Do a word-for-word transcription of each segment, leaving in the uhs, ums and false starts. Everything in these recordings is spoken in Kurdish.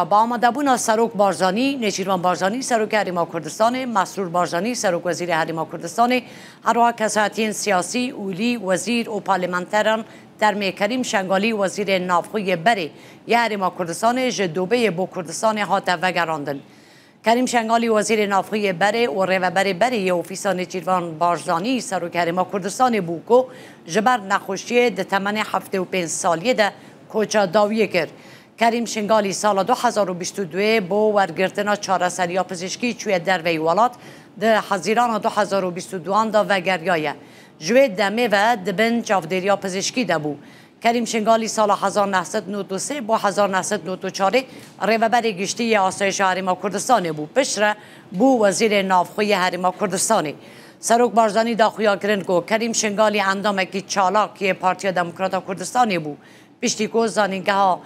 Bi amadebûna Serok Barzanî, Nêçîrvan Barzanî, Serokê Herêma Kurdistanê, Mesrûr Barzanî, Serokwezîrê Herêma Kurdistanê, herwiha kesayetiyên siyasî, olî, wezîr û parlamenteran dermê Kerîm Şengalî, Wezîrê Navxwe yê berê yê Herêma Kurdistanê, ji Dubeyê bo Kurdistanê hate vegerandin. Kerîm Şengalî, Wezîrê Navxwe yê berê û Rêveberê berê yê Ofîsa Nêçîrvan Barzanî, Serokê Herêma Kurdistanê bû ku ji ber nexweşiyê di temenê heftê û pênc saliyê de koça dawiyê kir. Kerîm Şingalî sala du hezar û bîst û duyê bo wergirtina çareseriya pizîşkî çûye derveyî welat, di Hezîrana du hezar û bîst û duan de vegeriyaye. Ji wê demê ve di bin çavdêriya pizîşkî de bû. Kerîm Şingalî sala hezar neh sed nod û sê bo hezar neh sed nod û çarê Rêveberê Giştî yê Asayişa Herêma Kurdistanê bû. Piştre bû Wezîrê Navxwe yê Herêma Kurdistanê. Serok Barzanî da xuyakirin ku Kerîm Şingalî endamekî çalak yê Partiya Demokrata Kurdistanê bû. Piştî ku zanîngeha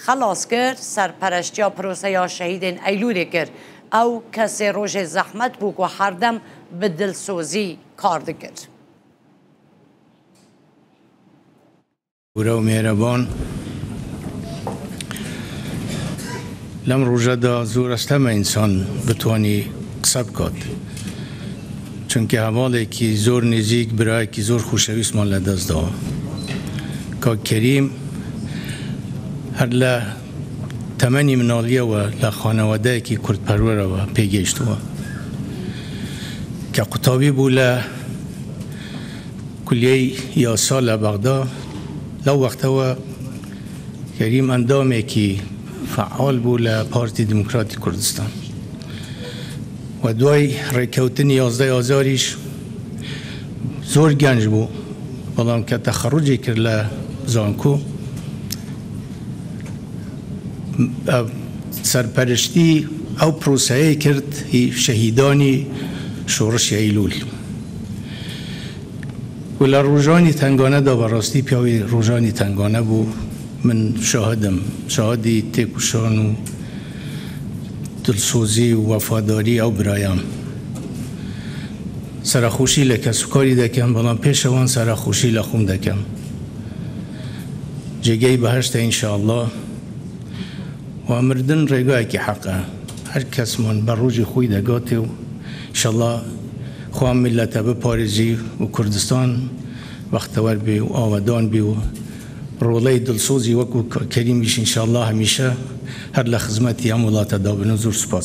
xelas kir, serpereştiya proseya şehîdên Eylûlê kir. Ew kesê rojê zehmet bû ku herdem bi dilsozî kar dikir. Gure û mêhreban, lem roja da zor ez teme însan bitwanî qise bikat. Çunke hevalekî zor nêzîk, birayekî zor xoşewîstman li dest da. Kak Kerîm her li temenî minaliye we li xanewedeyekî kurdperwer we pêgehiştiye. Ke qutabî bû li Kuliyeyê Yasa li Bexda, lew wexta we Kerîm endamekî feal bû li Partî Demokratî Kurdistan. We duay rêkewtinî yazdeh Azarî jî zor genc bû, belam ke texerrucê kir li zanko, ev serperiştî ew proseyê kir hî şehîdanî şorişê Eylûl. Ku li rojanî tengane de, bi rastî piya wî rojanî tengane bû. Min şahid im, şahidî têkoşan û dilsozî û wefadarî ew birayan. Serexweşî li kesûkarî dekem, belam pêşewan serexweşî li xwim dekem. Cêgehî behişt e înşallah. Wa mirdin rêgayekî heq e. Her kes man ber rojê xwî de gatê û înşallah xwe milete biparêzî û Kurdistan bextewer bî û awedan bî û roleyê dilsozî wekû Kerîmî jî înşallah hemîşe her li xizmetî em welate dabin. Zor spas.